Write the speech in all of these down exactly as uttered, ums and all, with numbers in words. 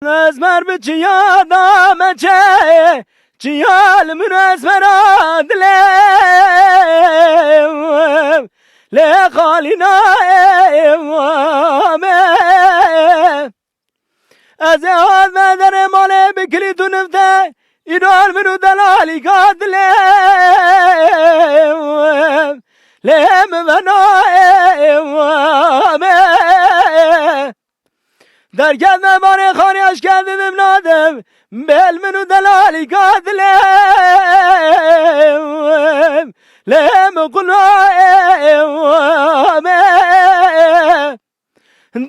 Ezmer bi çiya da meçe, çiya li min ezmera dilê, lê xalî nayê me. Ez ê hat me derê malê bi kilît û nifte, înan min û delalîka dilê, lê min ve nayê me. Derket me barê xanî eşke didim nadim, bêl min û delalîka dilê, lê min qulnayê me.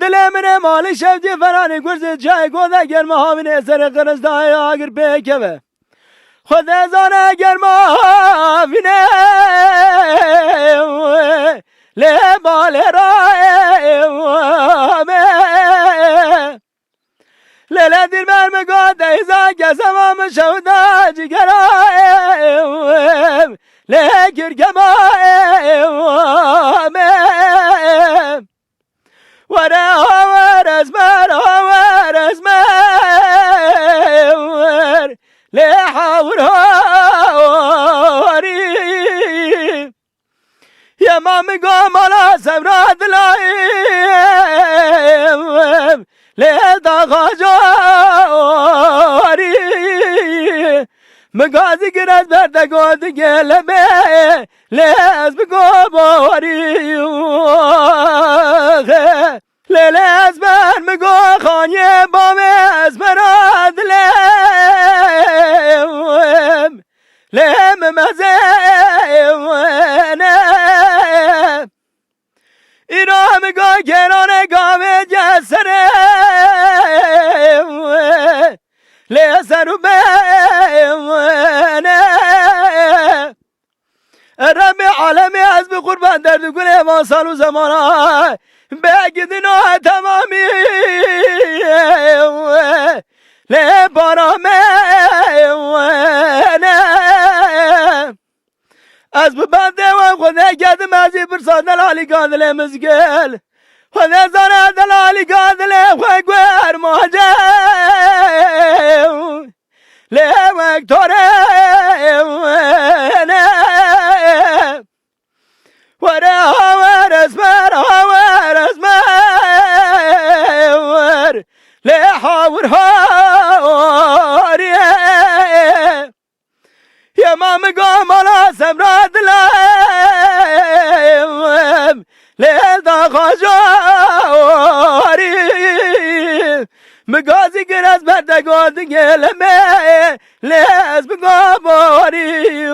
Dilê min ê malî şevcî feranî gurzê çayê goda germa havînê serê qirişdayê agir pêkeve. Xwedê zane germa havînê lê balê rayê me. Lê lê dîrber min got, deyza kesema min şewda cigera ê wê, lê kirkema ê wê me. Were hawer ezmer, hawer ezmer, lê hawir hawarî. Yema min go mala sevra dilayê, lê daxa carî. Min gazî kir ez ber te got geleme, lê ez bi go borî. Lê lê ez ber min go xaniyê bavê ez bera dilê, lê min mezê wene. Îro min go kêranê gavê diye serê, lê ser û bê wene. Rebê alemê ez bi qurban derd û gulê van sal û zemana. Bê gidino temamî lê para me ne. Ez bi bendê we xwe neketim, ez ê pirsa delalîka dilê mizgil. Xwedê zane delalîka dilê xwe guer mace. Lê wek torê wene. Were hawer ezmer, hawer ezmer. Lê hawir hawariye. Yema min go mala semra dilem, lê daxa carî. Min gazî kir ez ber te got geleme, lê ez bi go borî.